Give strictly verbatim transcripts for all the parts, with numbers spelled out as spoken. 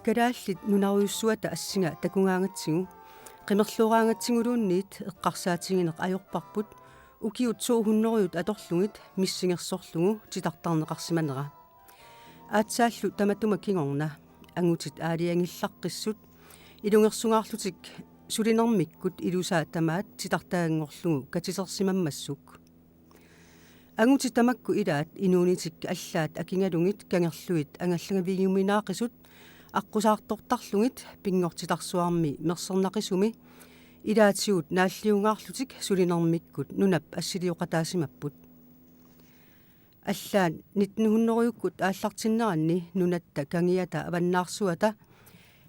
Kalaallit nunarujussuata assinga takugaangatsigu, qimerlooraangatsiguluunniit eqqarsaatigineq ajorparput, ukiut to hundrede atorlugit missingersorlugu titartarneqarsimanera. Aatsaallu tamatuma kingorna angutit aalajangillaqqissut ilungersungaarlutik sulinermikkut ilusaa tamaat titartaganngorlugu katitersimammassuk. Angutit tamakku ilaat inuunitik allaat akigalugit kangerluit angallangavigiuminaaqisut aqqusaartortarlugit pinngortitarsuarmi mersernaqisumi ilaatigut naalliungaarlutik sulinermikkut nunap assilioqataasimapput. Allaat nitten hundrede-ukkut aallartinneranni nunatta kangiata avannaarsuata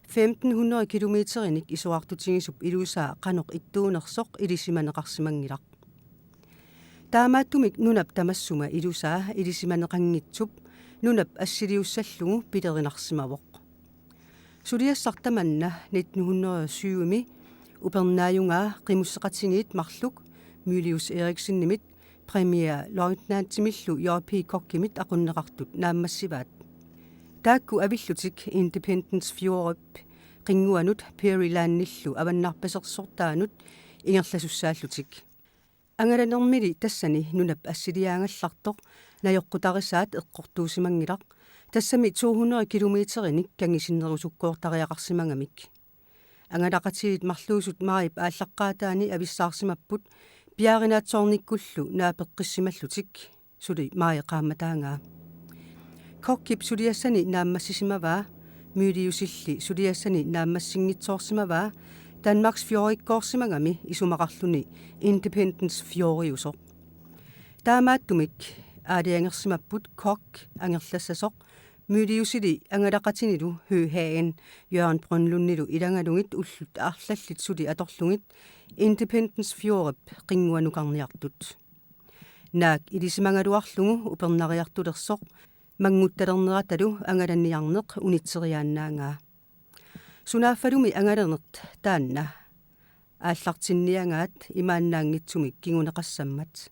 femten hundrede kilometerinik isorartutigisup ilusaa qanoq ittuunersoq ilisimaneqarsimanngilaq. Taamaattumik nunap tamassuma ilusaa ilisimaneqanngitsup nunap assiliussallugu pilerinarsimavoq. Suliassaq tamanna nitten hundrede og syv-mi upernaajugaa qimusseqatigiit marluk Mylius Eriksenimit premierløjtnantimillu J P Kochimit aqunneqartut naammassivaat. Taakku avillutik Independence Fjordip qinnguanut Peary Landillu avannarpasersortaanut ingerlasussaallutik. Angalanermili tassani nunap assiliaagallartoq najoqqutarisaat eqqortuusimanngilaq, tassami to hundrede kilometerinik kangisinnerusukkoortariaqarsimagamik. Angalaqatigiit marluusut maajip aallaqqaataani avissaarsimapput piaarinaatsoornikkullu naapeqqissimallutik, suli maaji qaammataangaa. Kochip suliassani naammassisimavaa, Myliusilli suliassani naammassinngitsoorsimavaa, Danmarks fjordikkoorsimagami isumaqarluni Independence Fjoordiusoq. Taamaattumik aalajangersimapput Koch angerlassasoq, Myliusili angalaqatinilu Høegh Hagen Jørgen Brønlundilu ilagalugit ullut arlallit suli atorlugit Independence Fjordip qinnguanukarniartut. Naak ilisimagaluarlugu upernariartulersoq mannguttalerneratalu angalaniarneq unitseriaannaangaa. Sunaaffalumi angalaneq taanna aallartinniagaat imaannaanngitsumik kinguneqassammat.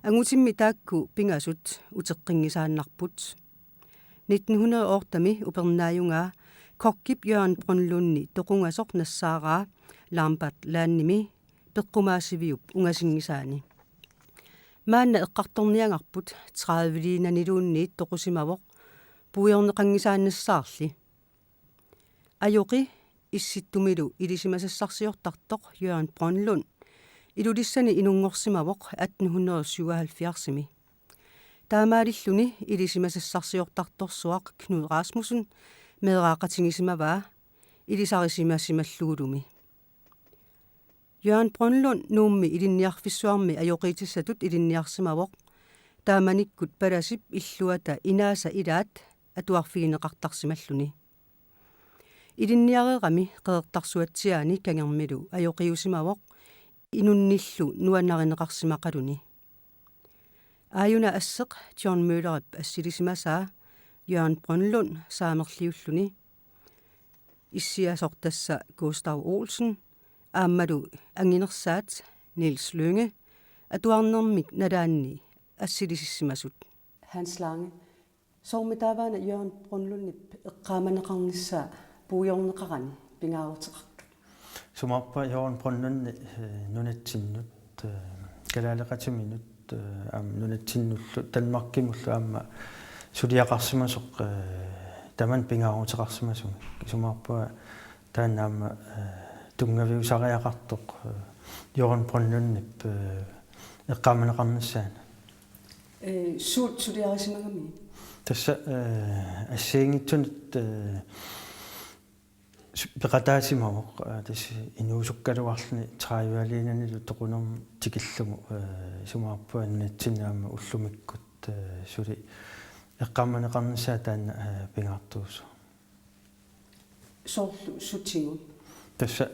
Angutimmi taakku pingasut uteqqinngisaannarput. Nitten hundrede og otte-mi upernaajugaa Kochip Jørgen Brønlundi toqungasoq nassaaraa Lambert Landimi peqqumaasiviup ungasinngisaani. Maanna eqqartorniagarput tredive-liinaniluunniit toqusimavoq puigorneqanngisaannassaarli. Ajoqi Issittumilu ilisimasassarsiortartoq Jørgen Brønlund Ilulissani inunngorsimavoq atten hundrede og syvoghalvfjerds-imi. Taamaalilluni ilisimasassarsiortartorsuaq Knud Rasmussen meeraaqatigisimavaa ilisarisimasimalluulumi. Jørgen Brønlund Nuummi Ilinniarfissuarmi ajoqiitissatut ilinniarsimavoq, taamanikkut palasip illuata inaasa ilaat atuarfigineqartarsimalluni. Ilinniareerami Qeqertarsuatsiaani Kangermilu ajoqiusimavoq inunnillu nuannarineqarsimaqaluni. Aajuna asseq John Møllerip assilisimasaa Jørgen Brønlund saamerliulluni, issiasoq tassa Gustav Olsen aammalu anginersaat Niels Lynge atuarnermik nalaanni assilisissimasut. Hans Lange, soormitaava Jørgen Brønlundip eqqaamaneqarnissaa puigorneqarani pingaaruteqartoq? Isumaqarpunga Jørgen Brønlundi, eh, nunatsinnut, eh, kalaaleqatiminut, eh, aamma nunatsinnullu Danmarkimullu aamma suliaqarsimasoq, eh, tamanna pingaaruteqarsimasumik. Isumaqarpunga taanna aamma, eh, tunngaviusariaqartoq, eh, Jørgen Brønlundip, eh, eqqaamaneqarnissaanut. Eh, suut suliarisimagamiuk? Tassa, eh, assigiinngitsunut, eh, su-, peqataasimavoq, eh, tassa inuusukkaluarluni tredive-liinanilu toqunermik tikillugu, eh, isumaqarpunga nunatsinni aamma ullumikkut, eh, suli eqqaamaneqarnissaa taanna, eh, pingaartuusoq. Soorlu sutigut? Tassa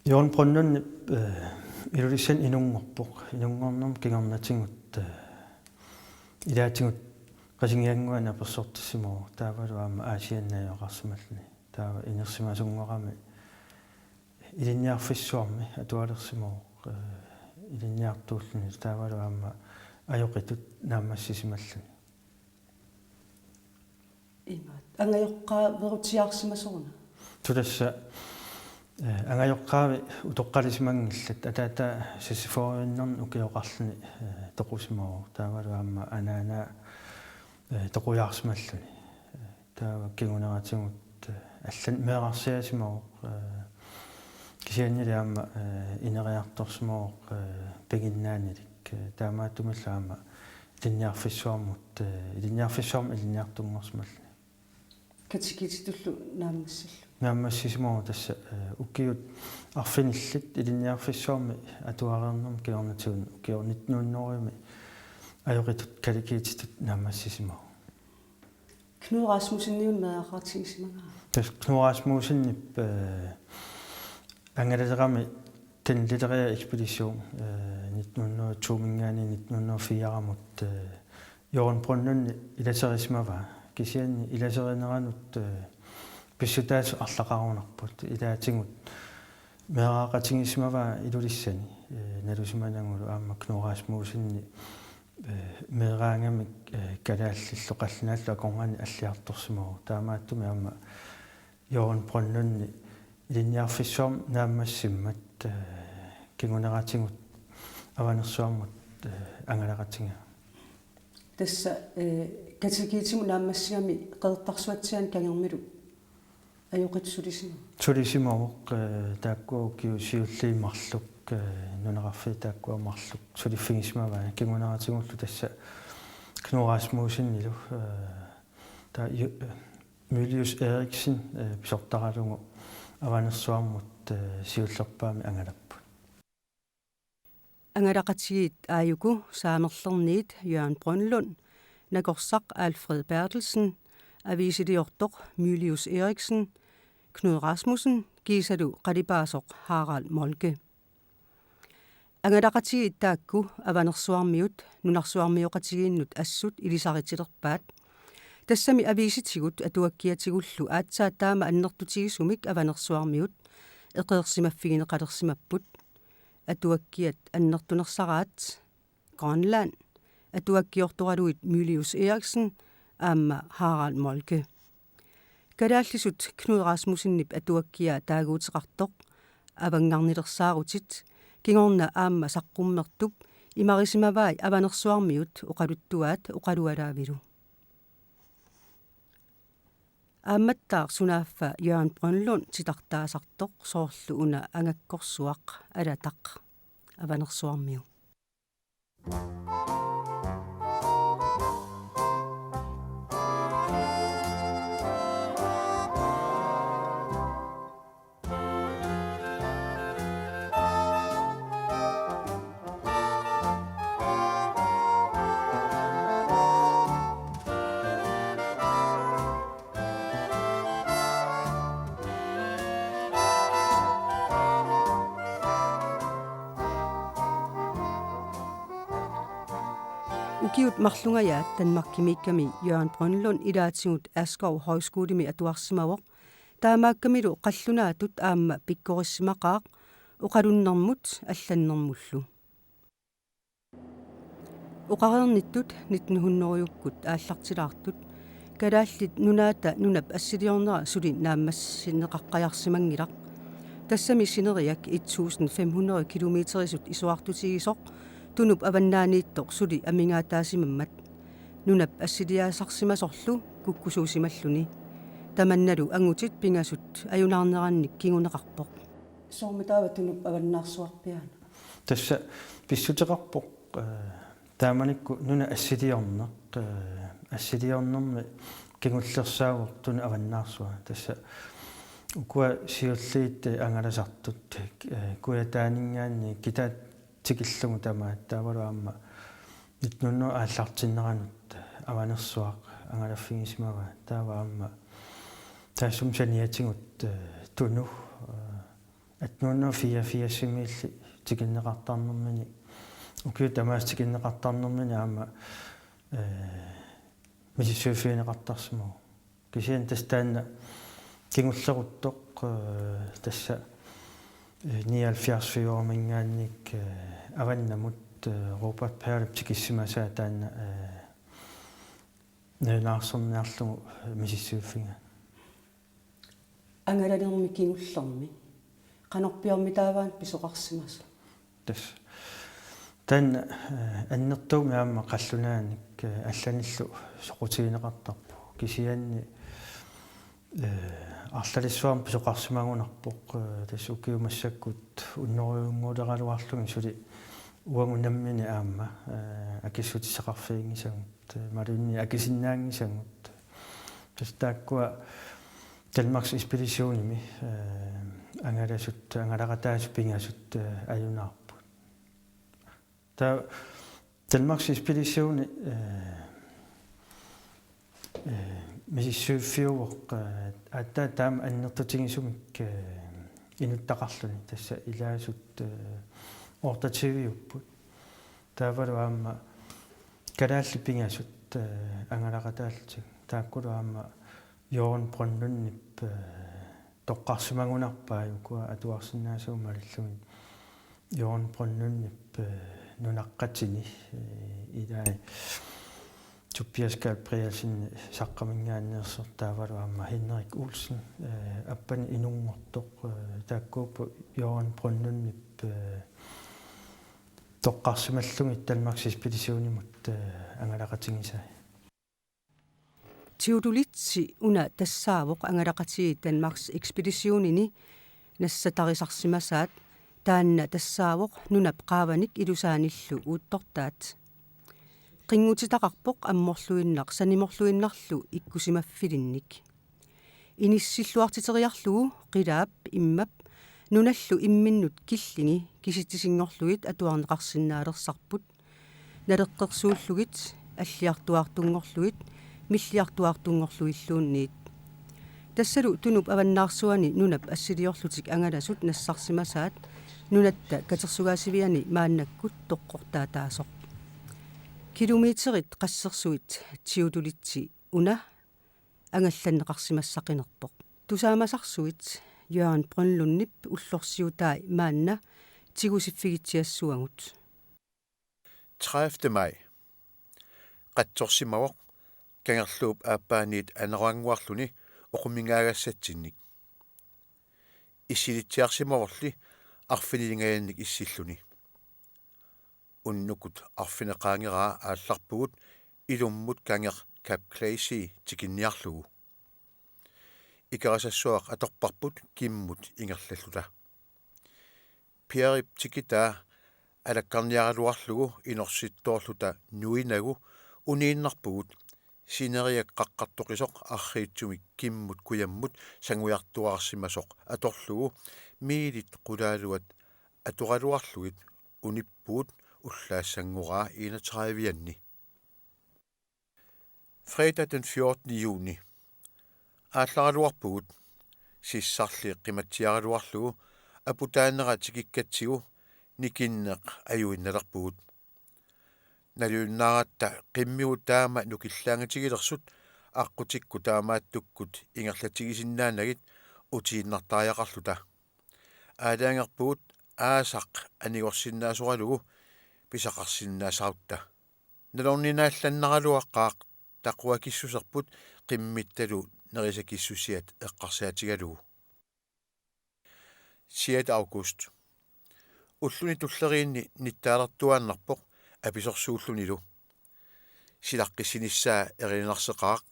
Jørgen Brønlund, eh, Ilulissani inunngorpoq. Inunngornermi kingornatigut, eh, ilaatigut Qasigiannguani apersortissimavoq. Taavalu aamma Aasianni najugaqarsimalluni. Taava inersimasunngoramik Ilinniarfissuarmi atualersimavoq, eh, ilinniartuulluni. Taavalu aamma ajoqitut naammassisimalluni. Imaat. Angajoqqaaverutsiarsimasoruna? Tassa, eh, angajoqqaavi utoqqalisimanngillat, ataata sassarfeerivinnermi ukioqarluni, eh, toqusimavoq, taavalu aamma anaanaa, eh, toqujaarsimalluni. Eh, taava kinguneratigut, eh, allanut meerarsiasimavoq, eh, kisiannili aamma, eh, ineriartorsimavoq, eh, piginnaanilik. Eh, taamaattumillu aamma ilinniarfissuarmut, eh, ilinniarfissuarmut ilinniartunngorsimalluni. Katekiititullu naammassillugu? Naammassisimavoq tassa, eh, ukiut arfinillit ilinniarfissuarmi atuareernermi kingornatigut ukioq nitten hundredemi ajoqitut katekiititut naammassisimavoq. Knud Rasmusseniunut meeraqatigisimagaat? Tassa Knud Rasmussenip, eh, angalalerami den litterære ekspedition, eh, nitten hundrede og to-minngaanniit nitten hundrede og fire-mut, eh, Jørgen Brønlund ilaterisimavaa. Kisianni ilaterineranut, eh, pissutaasut arlaqarunarput. Ilaatigut meeraqatigisimavaa Ilulissani, eh, nalusimanagulu aamma Knud Rasmussenip, eh, meeraagamik, eh, kalaallillu qallunaallu akornanni alliartorsimavoq. Taamaattumik aamma Jørgen Brønlund ilinniarfissuarmi naammassimmat, eh, kinguneratigut Avanersuarmut, eh, angalaqatigaa. Tassa, eh, katekiitimut naammassigami Qeqertarsuatsiaani Kangermilu ajoqitut sulisimavoq? Sulisimavoq, eh, taakkua ukiut siulliit marluk, eh, nunaqarfiit taakkua marluk suliffigisimavaat, kinguneratigullu tassa Knud Rasmussenilu, eh, taava Ju-, Mylius Erichsen, eh, pisortaralugu Avanersuarmut, eh, siullerpaamik angalapput. Angalaqatigiit aajuku Saamerlerniit Jørgen Brønlund, nakorsaq Alfred Berthelsen, aviisiliortoq Mylius Erichsen, Knud Rasmussen kiisalu qalipaasoq Harald Moltke. Angalaqatigiit taakku Avanersuarmiut nunarsuarmioqatigiinnut assut ilisaritilerpaat. Tassami aviisitigut atuakkiatigullu aatsaat taama annertutigisumik Avanersuarmiut eqeersimaffigineqalersimapput. Atuakkiat annertunersaraat Grønland, atuakkiortoraluit Mylius Erichsen aamma Harald Moltke. Kalaallisut Knud Rasmussenip atuakkiaa taaguuteqartoq Avanngarnilersaarutit kingorna aamma saqqummertup imarisimavai Avanersuarmiut oqaluttuaat oqalualaavilu. Aammattaaq sunaaffa Jørgen Brønlund titartaasartoq soorlu una Angakkorsuaq alataq Avanersuarmiu. Ukiut marlungajaat Danmarkimiikkami Jørgen Brønlund ilaatigut Askov Højskolemi atuarsimavoq, taamaakkamilu qallunaatut aamma pikkorissimaqaaq oqalunnermut allannermullu. Oqareernittut nitten hundredekkut aallartilaartut Kalaallit Nunaata nunap assiliornera suli naammassineqaqqajarsimanngilaq. Tassami sineriak et tusind fem hundrede kilometerisut isorartutigisoq Tunup Avannaaniittoq suli amigaataasimammat, nunap assiliaasarsimasorlu kukkusuusimalluni. Tamannalu angutit pingasut ajunaarnerannik kinguneqarpoq. Soormi taava Tunup Avannaarsuarpiaana? Tassa pissuteqarpoq, eh, taamanikkut nunap assiliorneq, eh, assiliornermi kingullersaavoq Tunup Avannaarsua. Tassa ukua siulliit, eh, angalasartut, eh, Kujataaninngaanniit kitaat tikillugu tamaat, taavalu aamma nitten hundrede aallartinneranut Avanersuaq angalaffigisimavaa, taava aamma taassuma saniatigut, eh, Tunu, eh, atten hundrede fireogfirsimiilli tikinneqartarnermini, ukiut tamaasa tikinneqartarnermini aamma, eh, misissuiffigineqartarsimavoq. Kisianni tassa taanna kingulleruttoq, eh, tassa, eh, nioghalvfjerds fyrreminngaanniit, eh, avannamut, eh, Robert Paludan tikissimasaa taanna, eh, Nalunaarsorniarlugu misissuiffiga. Angalanermi kingullermi. Qanorpiarmi taava pisoqarsimasoq? Tassa. Taanna, eh, annertuumik aamma qallunaanik, eh, allanillu soqutigineqartarpoq. Kisianni, eh, arlalissuarmi pisoqarsimagunarpoq, eh, tassa ukiut massakkut unnorujunnguuleraluarlugit suli uagut nammineq aamma, eh, akissutissaqarfiginngisagut, eh, imaluunniit akisinnaanngisagut. Tassa taakkua Danmarks Ekspeditionimi, eh, angalasut, angalaqataasut pingasut, eh, ajunaarput. Taava Danmarks Ekspeditioni, eh, eh, misissuiffiuvoq, eh, aatsaat taama annertutigisumik, eh, inuttaqarluni, tassa ilaasut, eh, otteogtyve-upput. Taavalu aamma kalaallit pingasut, eh, angalaqataallutik. Taakkulu aamma Jørgen Brønlundip, eh, toqqarsimagunarpai ukua atuarsinnaasavut malillugit. Jørgen Brønlundip, eh, nunaqqatini, eh, ilai Tobias Gabrielsen saqqaminngaanneersoq taavalu aamma Henrik Olsen, eh, Appani inunngortoq, eh, taakkuupput Jørgen Brønlundip, eh, toqqarsimallugit Danmarks Ekspeditionimut, eh, angalaqatigisai. Theodolitsi una tassaavoq angalaqatigiit Danmarks Ekspeditionini nassatarisarsimasaat, taanna tassaavoq nunap qaavanik ilusaanillu uuttortaat. Qinngutitaqarpoq ammorluinnaq sanimorluinnarlu ikkusimaffilinnik. Inissilluartiteriarlugu qilaap immap nunallu imminnut killigi kisitsisinngorlugit atuarneqarsinnaalersarput. Naleqqersuullugit, alliartuaartunngorlugit, milliartuaartunngorlugilluunniit. Tassalu Tunup avannaarsuani nunap assiliorlutik angalasut nassarsimasaat nunatta katersugaasiviani maannakkut toqqortaataasoq. Kilometerit qassersuit Theodolitsi una angallanneqarsimassaqinerpoq. Tusaamasarsuit Jørgen Brønlundip ullorsiutai maanna tigusiffigitsiassavagut. Tredivte maj. Qatsorsimavoq Kangerluup aappaaniit aneruannguarluni oqumigaagassatsinnit. Issilitsiarsimavorli arfinilingajannik issilluni. Unnukkut arfineq qaangeraa aallarpugut ilummut kangeq Kap Clasey tikinniarlugu. Ikerasassuaq atorparput kimmut ingerlalluta. Piarip tikitaa alakkarniaraluarlugu inersittoorluta nuinagu uniinnarpugut sineriak qaqqartoqisoq arriitsumik kimmut kujammut sangujartuaarsimasoq atorlugu miilit qulaaluat atoraluarlugit unippugut ullaassanngorluta enogtredive-anni. Fredag den fjortende juni. Aallaraluarpugut sissarli qimatsiaraluarlugu aputaanera tikikkatsigu nikinneq ajuinnalerpugut. Nalunnaaratta qimmivut taama nukillaangatigilersut aqqutikkut taamaattukkut ingerlatigisinnaanagit utiinnartariaqarluta. Aalajangerpugut aasaq anigorsinnaasoralugu pisaqarsinnaasarutta. Nalorninaallannaraluaqaaq taquakissuserput qimmittalu nerisakissusiat eqqarsaatigalugu. Siat august. Ulluni tulleriinni nittaalertuaannarpoq apisorsuullunilu. Silaqqissinissaa erinarseqaaq.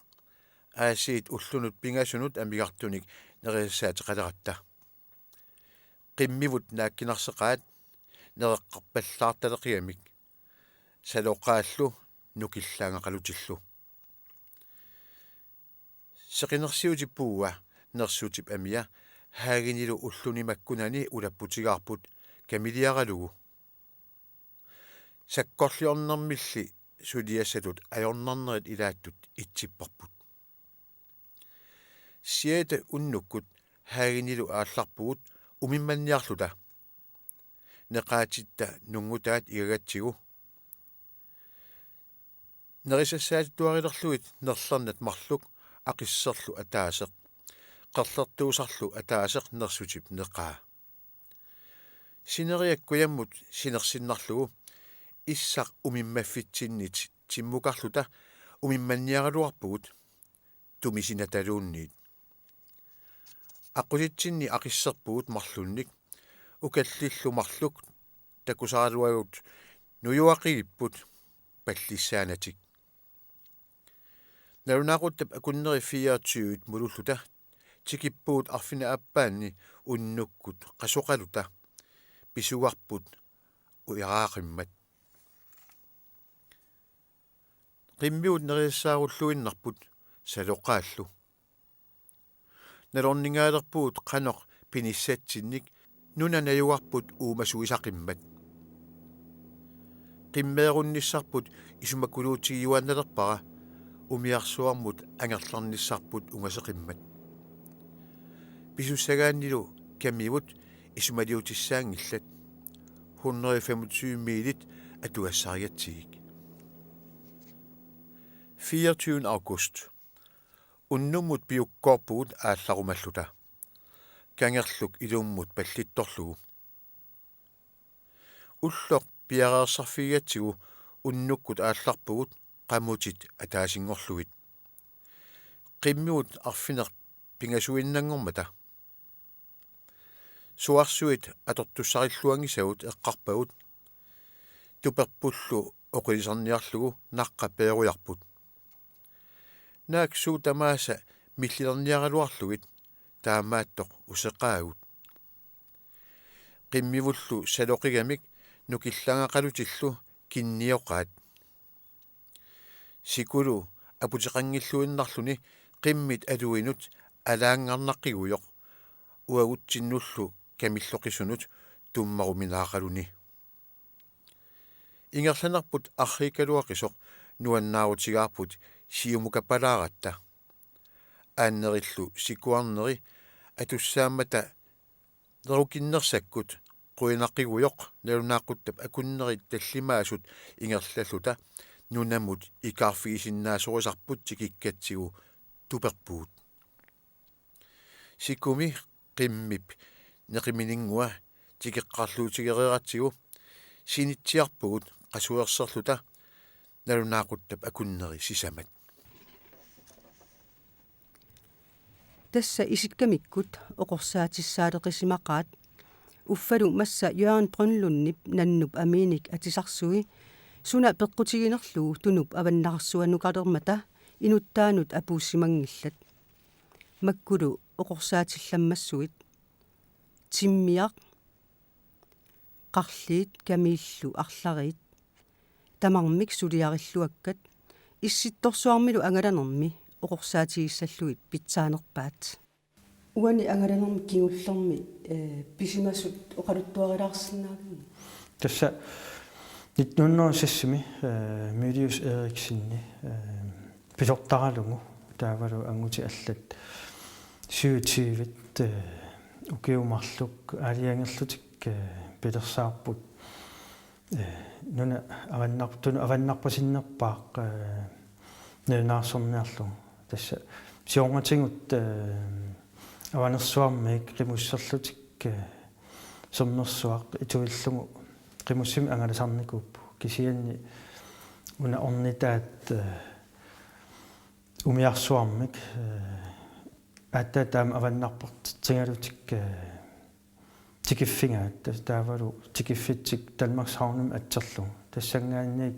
Aasiit ullunut pingasunut amigartunik nerisassaateqaleratta. Qimmivut naakkinarseqaat nereqqarpallaartaleqigamik. Saloqaallu nukillaangaqalutillu. Seqinersiutip puua nersutip amia Haagenilu ulluni makkunani ulapputigaarput kamiliaralugu. Sakkorliornermilli suliassatut ajornarnerit ilaattut itsipparput. Siat unnukkut Haagenilu aallarpugut umimmanniarluta. Neqaatitta nunngutaat igagatsigu. Nerisassaatituarilerlugit nerlernat marluk aqisserlu ataaseq, qerlertuusarlu ataaseq nersutip neqaa. Sineriak kujammut sinersinnarlugu issaq umimmaffitsinnik timmukarluta umimmanniaraluarpugut tumisinataluunniit. Aqqutitsinni aqisserpugut marlunnik, ukallillu marluk takusaraluarlutik nujuaqiipput pallissaanatik. Nalunaaquttap akunneri fireogtyve mululluta tikippugut arfineq-aappaanni unnukkut qasoqaluta pisugarput ueraaqimmat. Qimmivut neriassaarulluinnarput saloqaallu. Nalorningaalerpugut qanoq pinissatsinnik nuna najugarput uumasuisaqimmat. Qimmeerunnissarput isumakuluutigiuaannalerpara umiarsuarmut angerlarnissarput ungaseqimmat. Pisussagaannilu kamivut isumaliutissaanngillat. Hundrede femogtyve miilit atugassarigatsigik. Fireogtyvende august. Unnummut piukkoorpugut aallarumalluta. Kangerluk ilummut pallittorlugu. Ulloq piareersarfigigatsigu unnukkut aallarpugut qamutit ataasinngorlugit. Qimmivut arfineq pingasuinnanngormata. Suarsuit atortussarilluanngisagut eqqarpagut. Tuperpullu oqilisarniarlugu naqqap peerujarput. Naak suut tamaasa millilerniaraluarlugit taamaattoq useqaagut. Qimmivullu saloqigamik nukillangaqalutillu kinnioqaat. Sikulu aputeqanngilluinnarluni qimmit aluinut alaanngarnaqigujoq uagutsinnullu kamilloqisunut tummaruminaaqaluni. Ingerlanerput arriikkaluaqisoq nuannaarutigaarput siumukappalaaratta. Aannerillu sikuarneri atussaammata nerukinnersakkut quinaqigujoq nalunaaquttap akunneri tallimaasut ingerlalluta nunamut ikaarfigisinnaasorisarput tikikkatsigu tuperpugut. Sikumi qimmip neqimininngua tikeqqarluutigereeratsigu sinitsiarpugut qasuerserluta nalunaaquttap akunneri sisamat. Tassa isikkamikkut oqorsaatissaaleqisimaqaat, uffalu massa Jørgen Brønlundip nannup amiinik atisarsui suna peqqutiginerlugu Tunup avannarsuanukalermata inuttaanut apuussimanngillat. Makkulu oqorsaatillammassuit: timmiaq, qarliit, kamiillu arlariit, tamarmik suliarilluakkat, Issittorsuarmilu angalanermi oqorsaatigissallugit pitsaanerpaat. Uani angalanermi kingullermi, eh, pisimasut oqaluttuarilaarsinnaavigit? Tassa nitten hundrede og seksimi, eh, Mylius Erichsenip, eh, pisortaralugu taavalu angutit allat syvogtyve, eh, ukiut marluk aalajangerlutik, eh, pilersaarput, eh, nuna avannar-, Tunup avannarpasinnerpaaq, eh, nalunaarsorniarlugu. Tassa siornatigut, eh, Avanersuarmiit qimusserlutik, eh, Sermersuaq ituillugu qimussimik angalasarnikuupput. Kisianni una ornitaat, eh, umiarsuarmik, eh, aatsaat taama avannarpartitsigalutik, eh, tikiffigaat, tas-, taavalu tikiffitsik Danmarkshavnimi atserlugu. Tassanngaanniit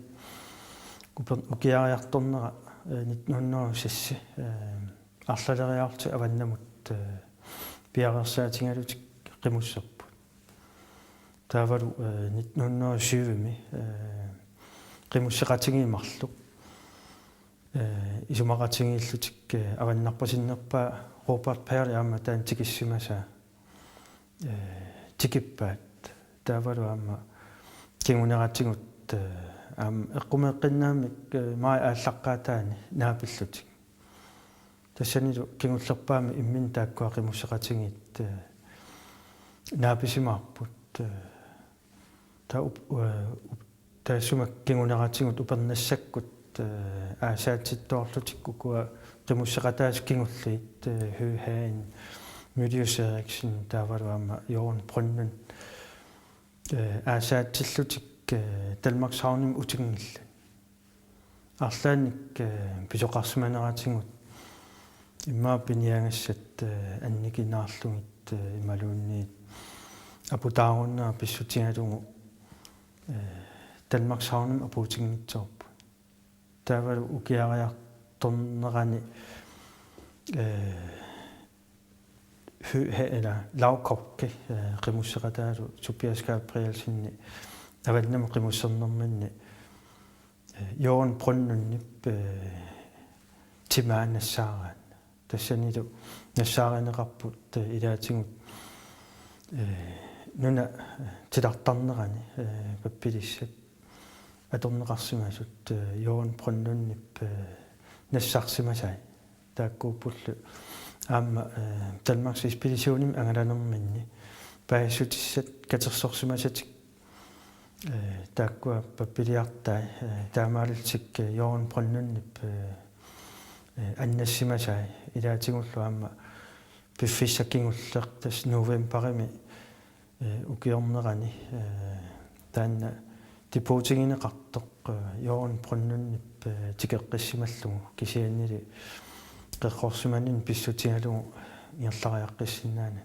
uper-, ukiariartornera, eh, nitten hundrede og seks, eh, arlaleriarlutik avannamut, eh, piareersaatigalutik qimusserput. Taavalu, eh, nitten hundrede og syvimi, eh, qimusseqatigiit marluk, eh, isumaqatigiillutik, eh, avannarpasinnerpaaq Robert Pearl aamma taanna tikissimasaa, eh, tikippaat. Taavalu aamma kinguneratigut, eh, aamma eqqumeeqqinnaamik, eh, maajip aallaqqaataani naapillutik. Tassanilu kingullerpaamik imminnut taakkua qimusseqatigiit, eh, naapisimaarput, eh, taava up-, eh, up-, taassuma kinguneratigut upernassakkut, eh, aasaatsittoorlutik ukua qimusseqataasut kingulliit, eh, Høegh Hagen, Mylius Erichsen taavalu aamma Jørgen Brønlund, eh, aasaatsillutik, eh, Danmarkshavnimi utinngillat. Arlaannik, eh, pisoqarsimaneratigut immaqa piniagassat, eh, annikinaarlugit, eh, imaluunniit aputaarunnerat pissutigalugu, eh, Danmarks Havnimi apuutinngitsoorput. Taavalu ukiariartornerani, eh, Hø-, he-, eller Lav Kokke, eh, qimusseqataalu Tobias Gabrielsenip avannamut qimussernerminni, eh, Jørgen Brønlundip, eh, timaa nassaaraat. Tassanilu nassaarineqarput, eh, ilaatigut, eh, nuna, eh, titartarnerani, eh, pappilissat atorneqarsimasut, eh, Jørgen Brønlundip, eh, nassarsimasai. Taakkuuppullu aamma, eh, Danmarks Ekspeditionimi angalanerminni paasissutissat katersorsimasatik, eh, taakkua pappiliartai, eh, taamaalillutik, eh, Jørgen Brønlundip, eh, eh, annassimasai ilaatigullu aamma piffissaq kingulleq tassa novembarimi, eh, ukiornerani, eh, taanna depotigineqartoq, eh, Jørgen Brønlundip, eh, tikeqqissimallugu kisiannili qerrorsimanernik pissutigalugu ingerlariaqqissinnaanani.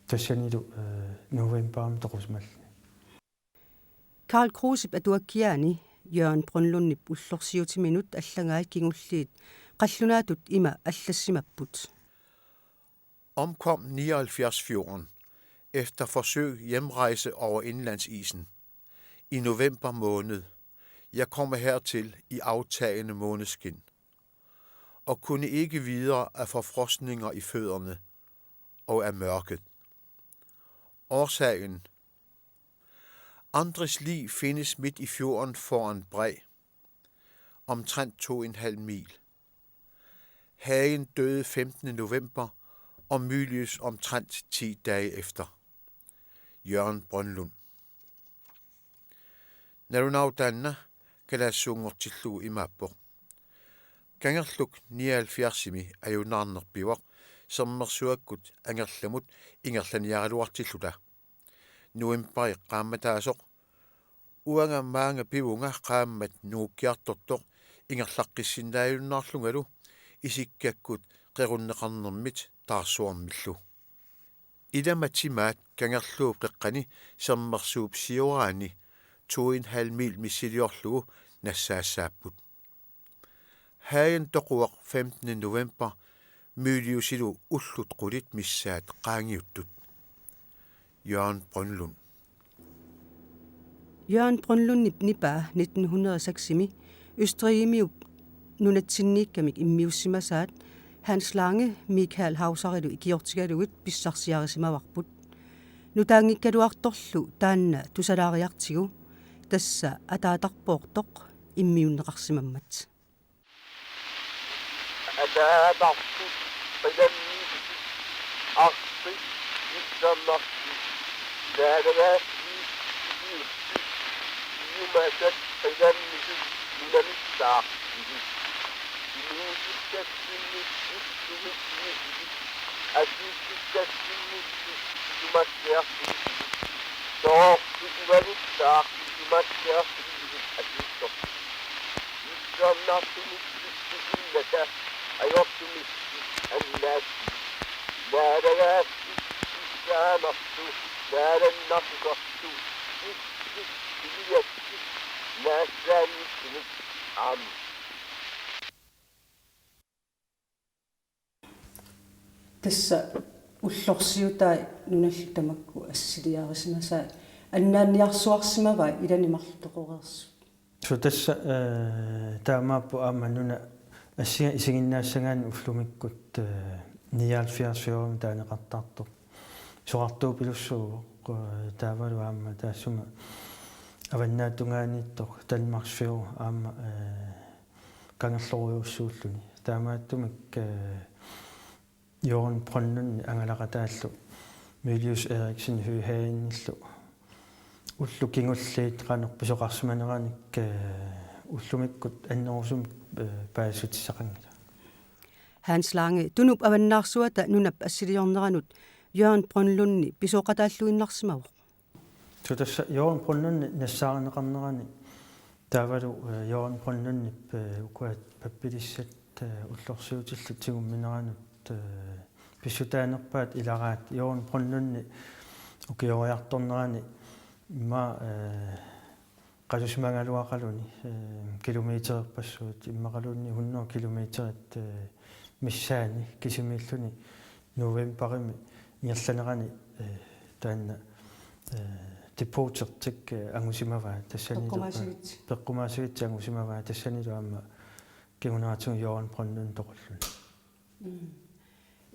Tassanilu, eh, novembarimi toqusimalluni. Karl Krusep atuakkiaani Jørgen Brønlundip ullorsiutiminut allagaat kingulliit qallunaatut ima allassimapput. Omkom nioghalvfjerds fjorten efter forsøgt hjemrejse over indlandsisen i november måned. Jeg kommer hertil i aftagende måneskin og kunne ikke videre af forfrosninger i fødderne og af mørket. Årsagen: andres lig findes midt i fjorden foran Bræ, omtrent to en halv mil. Hagen døde femtende november og Mylius omtrent ti dage efter. Jørgen Brønlund. Nalunaarup taanna kalaallisuunngortillugu imaappoq: Kangerluk nioghalvfjerdsimi ajunaarneq pivoq sermersuakkut Angerlamut ingerlaniaraluartilluta. Novembari qaammataasoq uanga maanga pivunga qaammat nungukkiartortoq ingerlaqqissinnaajunnaarlungalu isikkakkut qerunneqarnermit taarsuarmillu. Ilama timaat Kangerluup qeqqani sermersuup sioraani to en halv mil missiliorlugu nassaassaapput. Hagen toquvoq femtende november Myliusilu ullut qulit missaat qaangiuttut. Jørgen Brønlund. Jørgen Brønlundip nipaa nitten hundrede og seksimi Østrigimiup nunatsinniikkamik immiussimasaat Hans Lange Michael Hauserilu ikiortigalugit pissarsiarisimavarput. Nutaanngikkaluartorlu taanna tusalaariartigu, tassa ataatarpoortoq immiunneqarsimammat. Ataatarput qilammisut arpit nissarnarpit naalagaaffiit ikiussut iumasat qilammisut nunamissaarpillit. Inuusukkassinni ullumi inuillit, asuusukkassinni ullumi inumassiarpillit. Soorlu uanitsaaq inumassiarpillit asuussorput. Nissarnartumik pissutinnata ajortumik annaassi. Naalagaaffiit sissaanartu naalannartusartu illit iliakkit naassaanngitsumik aamma. Tassa ullorsiutai nunallu tamakku assiliarisimasai annaanniarsuarsimavai ilani marluk toqoreersut. Suu, tassa, eh, taamaappoq aamma nuna assinga isiginnaassagaanni ullumikkut, eh, nioghalvfjerds fjorten taaneqartartoq. Isorartuupilussuuvoq, eh, taavalu aamma taassuma avannaatungaaniittoq Danmarks Fjord aamma, eh, kangerlorujussuulluni. Taamaattumik, eh, Jørgen Brønlundip angalaqataallu Mylius Erichsen Høegh Hagenillu ullut kingulliit qanoq pisoqarsimaneranik, eh, ullumikkut annerusumik, eh, paasissutissaqanngilaq. Hans Lange, Tunup avannaarsuata nunap assiliorneranut Jørgen Brønlundi pisooqataalluinnarsimavoq. Suu, tassa Jørgen Brønlundi nassaarineqarnerani Taavalu, eh, Jørgen Brønlundip, eh, ukua pappilissat, eh, ullorsiutillit tigummineranut, eh, pissutaanerpaat ilaraat Jørgen Brønlundi ukioriartornerani immaqa, eh, qasusimagaluaqaluni, eh, kilometererpassuit immaqaluunniit hundrede kilometerit, eh, missaani kisimiilluni novembarimi ingerlanerani, eh, taanna, eh, depotertik, eh, angusimavaa tassani peqqumaasivitsi. Peqqumaasivitsi angusimavaa tassanilu aamma kinguneratigut Jørgen Brønlund toqulluni. Mm.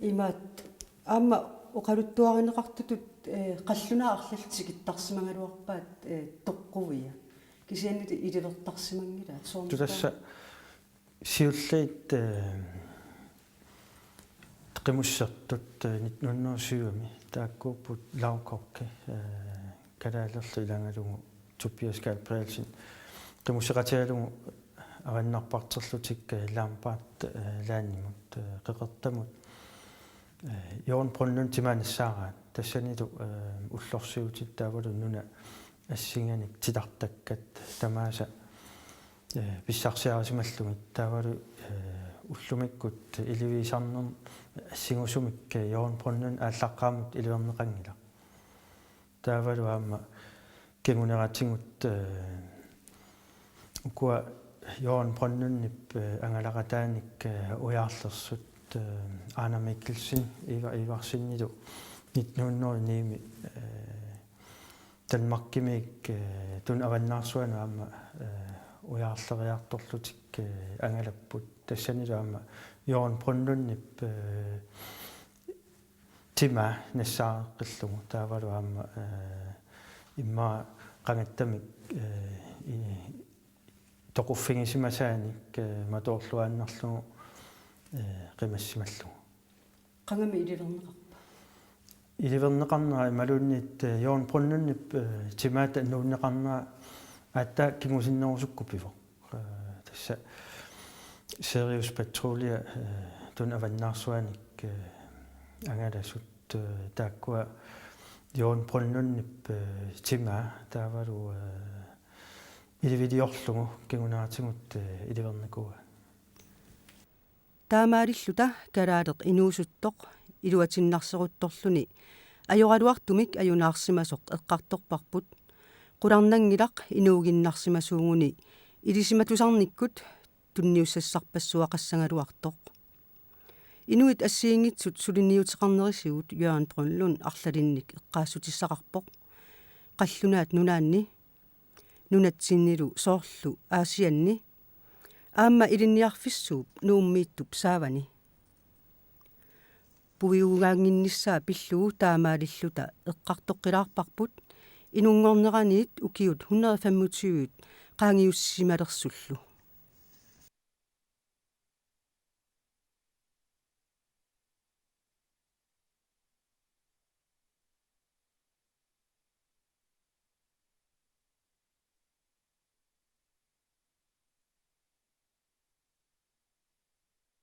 Imaat aamma oqaluttuarineqartutut, eh, qallunaat arlallit tikittarsimagaluarpaat, eh, toqquvia. Kisianni ilivertarsimanngilaat. Soormi tassa siulliit, eh, qimussertut, eh, nitten hundrede og syvimi taakkuupput lavkokki, eh, kalaalerlu ilagalugu Tobias Gabrielsen qimusseqatigalugu avannarparterlutik, eh, Lambert, eh, Landimut, eh, Qeqertamut, eh, Jørgen Brønlund timaat nassaaraat. Tassanilu, eh, ullorsiutit taavalu nunat assinganik titartakkat tamaasa, eh, pissarsiarisimallugit taavalu, eh, ullumikkut iliviisarnermut assingusumik, eh, Jørgen Brønlund aallaqqaammut iliverneqanngilaq. Taavalu aamma kinguneratigut, eh, ukua Jørgen Brønlundip, eh, angalaqataanik, eh, ujaarlersut, eh, Ejnar Mikkelsen, Ivar Ivarsenilu nitten hundrede og ni-mi, eh, Danmarkimiit, eh, Tuna Avannaarsuanut aamma, eh, ujaarleriartorlutik, eh, angalapput. Tassanilu aamma Jørgen Brønlundip, eh, timaa nassaareqqillugu taavalu aamma, eh, immaqa qangattamik, eh, i-, toquffigisimasaanik, eh, matoorluaannarlugu, eh, qimassimallugu. Qangami iliverneqarpa? Iliverneqarnera imaluunniit, eh, Jørgen Brønlundip, eh, timaata nuunneqarnera aatsaat kingusinnerusukkut pivoq. Eh, tassa Sirius Patrulje, eh, Tuna Avannaarsuanik, eh, angalasut, eh, taakkua Jørgen Brønlundip, eh, timaa taavalu, eh, iliviliorlugu kinguneratigut, eh, ilivernikuuaat. Taamaalilluta kalaaleq inuusuttoq iluatinnarseruttorluni ajoraluartumik ajunaarsimasoq eqqartorparput, qularnanngilaq inuuginnarsimasuuguni ilisimatusarnikkut tunniussassarpassuaqassagaluartoq. Inuit assigiinngitsut suliniuteqarnerisigut Jørgen Brønlund arlalinnik eqqaassutissaqarpoq. Qallunaat Nunaanni, nunatsinnilu soorlu Aasianni, aamma ilinniarfissuup Nuummiittup saavani. Puigugaannginnissaa pillugu taamaalilluta eqqartoqqilaarparput inunngorneraniit ukiut hundrede femogtyve qaangiussimalersullu.